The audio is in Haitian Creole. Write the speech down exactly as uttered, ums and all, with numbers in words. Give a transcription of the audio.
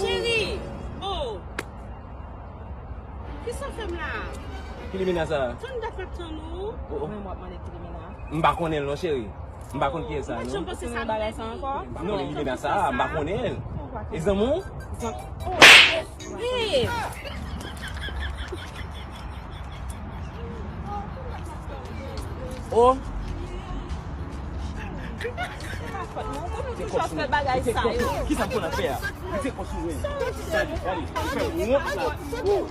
Cheri! Oh! Kisa w fè m la? Ki limena sa? Tann dat m ap tann ou. Oh, oh. Mwen, m ap mande ki limena. M pa konnen l non, cheri. M pa konn kiyès sa non. Ou menm panse sa bagay sa ankò? Non, limena sa, m pa konnen l. E zanmi w? Hey! Oh! Kisa pou n ap fè a? Gade, gade, fè wont la. Oh.